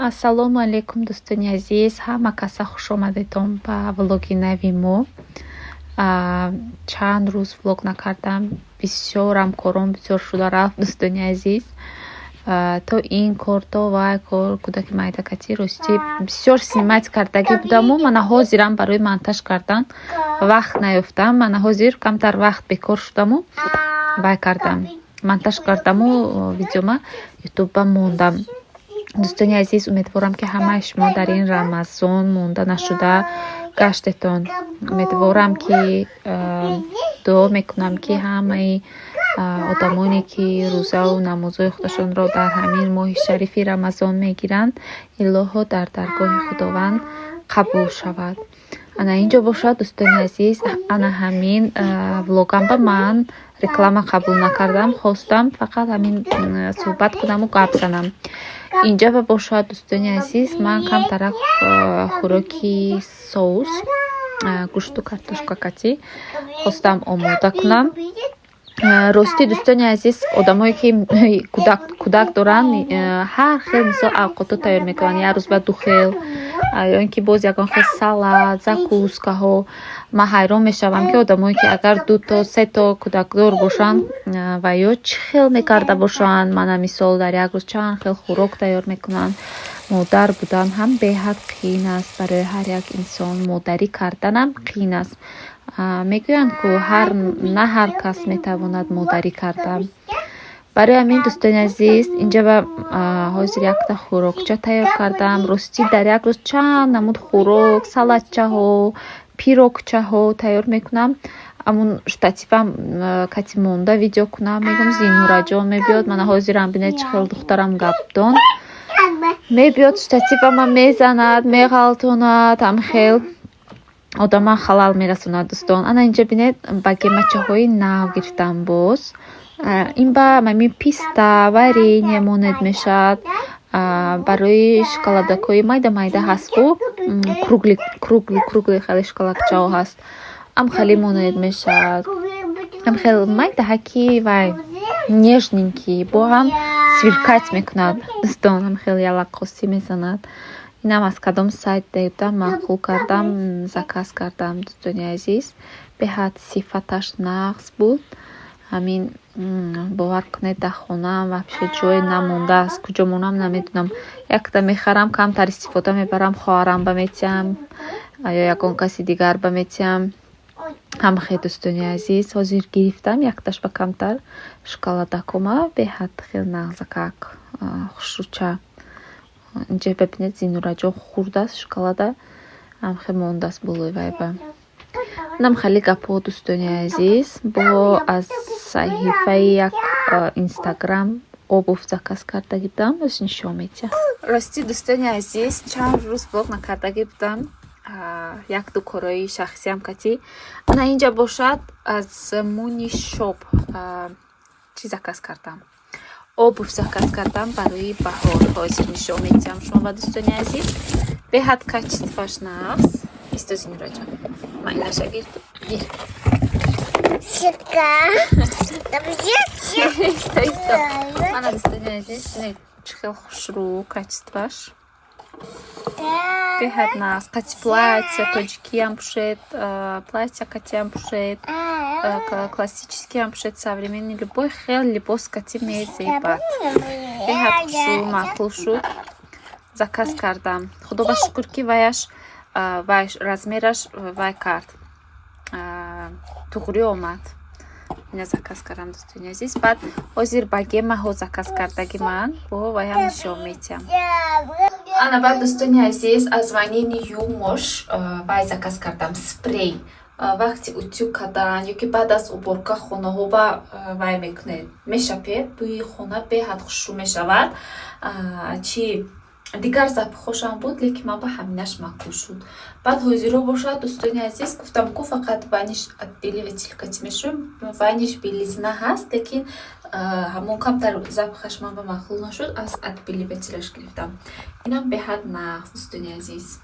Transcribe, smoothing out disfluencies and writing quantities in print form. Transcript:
Ассалому алайкум, дӯстони азиз, ҳама каса хушомадедон ба влоги нави мо. Чанд рӯз влог накардам, бисёрам кором бисёр шуда рафт, дӯстони азиз. То ин кор, то вай кор, кӯдаки майдакатӣ, ростӣ, бисёр снимать кардагӣ будаму мана ҳозирам барои монтаж кардан вақт наёфтам. Мана ҳозир камтар вақт бекор шудаму вай кардам, монтаж кардаму видеома ютубба мондам. Дӯстони азиз, умедворам, ки ҳамаи шумо дар ин Рамазон монда нашуда гаштетон. Умедворам, ки, дуо мекунам, ки ҳамаи одамоне, ки рӯзаву намозҳои худашонро дар ҳамин моҳи шарифи Рамазон мегиранд, илоҳо, дар даргоҳи Худованд қабул шавад. Ана инҷо бошад, дӯстони азиз, ана ҳамин влогамба ман реклама қабул накардам, хостам фақат ҳамин суҳбат кунаму гап занам. Инҷа ба бошад, дӯстони азиз, ман камтарак хӯроки соус, гӯшту картошка катӣ хостам омода кунам. Ростӣ, дӯстони азиз, одамое ки кӯдак доранд, ҳар хел, мисол, авқотҳо тайёр мекунанд, як рӯз ба ду хел ё ин ки боз ягон хел салат, закускаҳо. Ман ҳайрон мешавам, ки одамое ки агар дуто, сето кӯдакдор бошанд ва ё чӣ хел мекарда бошанд. Мана, мисол, дар як рӯз чанд хел хӯрок тайёр мекунанд. Модар будан ҳам беҳад қиин аст барои ҳар як инсон, модарӣ карданам қиин аст. Мегӯянд ку, ҳар на ҳар кас метавонад модарӣ карда. Барои ҳамин, дӯстони азиз, инҷа ба ҳозир якта хӯрокча тайёр кардам. Ростӣ, дар як рӯз чанд намуд хӯрок, салатчаҳо, пирогчаҳо тайёр мекунам. Амун штативам кати монда видео кунам, мегӯм, Зинураҷон мебиёд. Мана ҳозирам бинед, чӣ хел духтарам гапдон мебиёд, штативама мезанад, меғалтонад, ҳамхел одама халал мерасонад, дӯстон. Ана инҷа бинед, богемачаҳои нав гирифтам боз. Ин ба ҳамин писта, варенье монед мешавад. Барои шоколадакҳои майда майда ҳаст ку, круглый, круглый, круглый, хеле шоколадчаҳо ҳаст, ам хеле монед мешавад. Ам хел майдаҳаки вай, нежненький, бо ҳам сверкать мекунад, дӯстон, ам хел ялаққосӣ мезанад. Инам аз кадом сайт дидам, маъқул кардам, заказ кардам, дӯстони азиз. Беҳад сифаташ нағз буд. Ҳамин, бовар кунед, дар хонаам вообще ҷое намондааст, куҷо монам, намедонам. Якта мехарам, камтар истифода мебарам, хоҳарам ба метиҳам ё ягон каси дигар ба метиҳам. Ҳамахе, дӯстони азиз, ҳозир гирифтам якташ ба камтар шоколадакома, беҳад хел нағзакак, хушрӯча. Инҷа бибинед, Зинураҷон хурдааст шоколада, ҳамхе мондааст болои вайба. Инам хеле гапҳо, дӯстони азиз. Бо аз саҳифаи як Инстаграм обувь заказ кардагӣ будам, боз нишон медиҳам. Ростӣ, дӯстони азиз, чанд рӯз влог накардагӣ будам, як ду корои шахсиам катӣ. Ана инҷа бошад, аз Муни Шоп чӣ заказ кардам? Обувь заказ кардам барои баҳор. Ҳозир нишон медиҳам шумо ба, дӯстони азиз. Беҳад качествоаш нағз. Исто, Зинураҷон, ман инаша гирдум, гир. Сетка. Исто, исто. Мана, дӯстони азиз, чӣ хел хушрӯ качествоаш, беҳад нағз. Қати платья тоҷикиам пӯшед, платья катиам пӯшед, классическиам пӯшед, современный, любой хел либос кати мезебад. Беҳад хушрӯ, маъқул шуд, заказ кардам. Худо ба шукр, ки ваяш, вай размераш вай кард, туғрӣ омад. Ина заказ кардам, дӯстони азиз. Баъд ҳозир богемаҳо заказ кардаги ман, бо ваям нишон медиҳам. Ана баъд, дӯстони азиз, аз ванини Юмош вай заказ кардам, спрей. Вақти утюг кардан ё ки баъд аз уборка хонаҳо ба вай мекунед, мешапед, бӯи хона беҳад хушрӯ мешавад. Чи дигар запахошам буд, лекин ман ба ҳаминаш маъқул шуд. Баъд ҳозиро бошад, дӯстони азиз, гуфтам ку, фақат Ваниш отбеливатель кати мешавем. Ваниш Белизна ҳаст, лекин ҳамон камтар запахаш ман ба маъқул нашуд, аз отбеливателаш гирифтам. Инам беҳад нағз, дӯстони азиз.